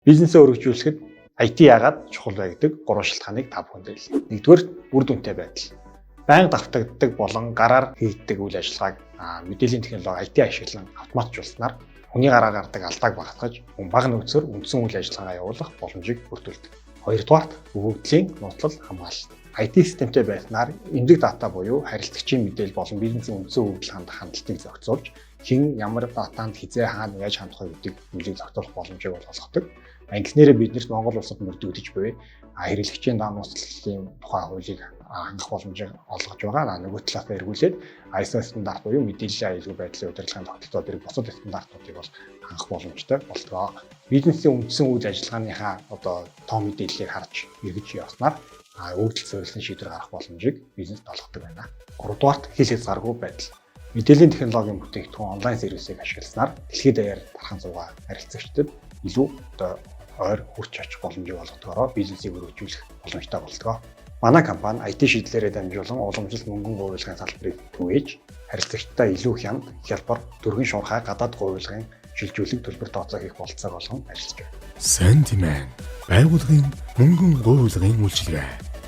Бизнесээ өргөжүүлэхэд IT яагаад чухал вэ гэдэг гурван шалтгааныг та бүхэнд хэлье. Нэгдүгээр, үр дүнтэй байдал. Байнга давтагддаг болон гараар хийгддэг үйл ажиллагааг мэдээллийн технологи IT ашиглан автоматжуулснаар хүний гараар гардаг алдааг багасгаж, мөн бага нөөцөөр үндсэн үйл ажиллагаагаа явуулах боломжийг бүрдүүлдэг. Хоёрдугаарт, өгөгдлийн нууцлал хамгаалалт. IT системтэй байснаар эмзэг дата буюу харилцагчийн мэдээлэл болон бизнесийн үндсэн өгөгдөл хандах хандлтыг зохицуулж, хэн ямар датанд хэзээ, хаана, яаж хандах вэ гэдэг зүйлийг зохицуулах боломжийг бол олгодог. Ингэснээрээ бид нарт Монгол улсад мөрдөгдөж буй хэрэглэгчийн дан нууцлалын тухай хуулийг хангах боломжийг олгож байгаа. Нөгөө талаасаа эргүүлээд ISO стандарт буюу мэдээллийн аюулгүй байдлын удирдлагын тогтолцоо дээрх бусад стандартуудыг бол хангах боломжтой болдог. Бизнесийн үндсэн үйл ажиллагааныхаа одоо тоо мэдээллийг харж эргэж явснаар өгөгдөл суурилсан шийдвэр гаргах боломжийг бизнест олгодог байна. Гуравдугаарт, хил хязгааргүй байдал. Мэдээллийн технологийн бүтээгдэхүүн онлайн сервисийг ашигласнаар дэлхийд даяар тархан суугаа харилцагчдад илүү одоо ойр хүрч очих боломжийг олгодгоороо бизнесийг өргөжүүлэх боломжтой болдог. Манай компани IT шийдлээрээ дамжуулан уламжлалт мөнгөн гуйвуулгын салбарыг түгээж, харилцагчдаа илүү хямд, хялбар, түргэн шуурхай гадаад гуйвуулгын шилжүүлэг төлбөр тооцоо хийх бололцоог олгон ажиллаж байна. Sentiment байгууллагын мөнгөн гуйвуулгын үйлчилгээ.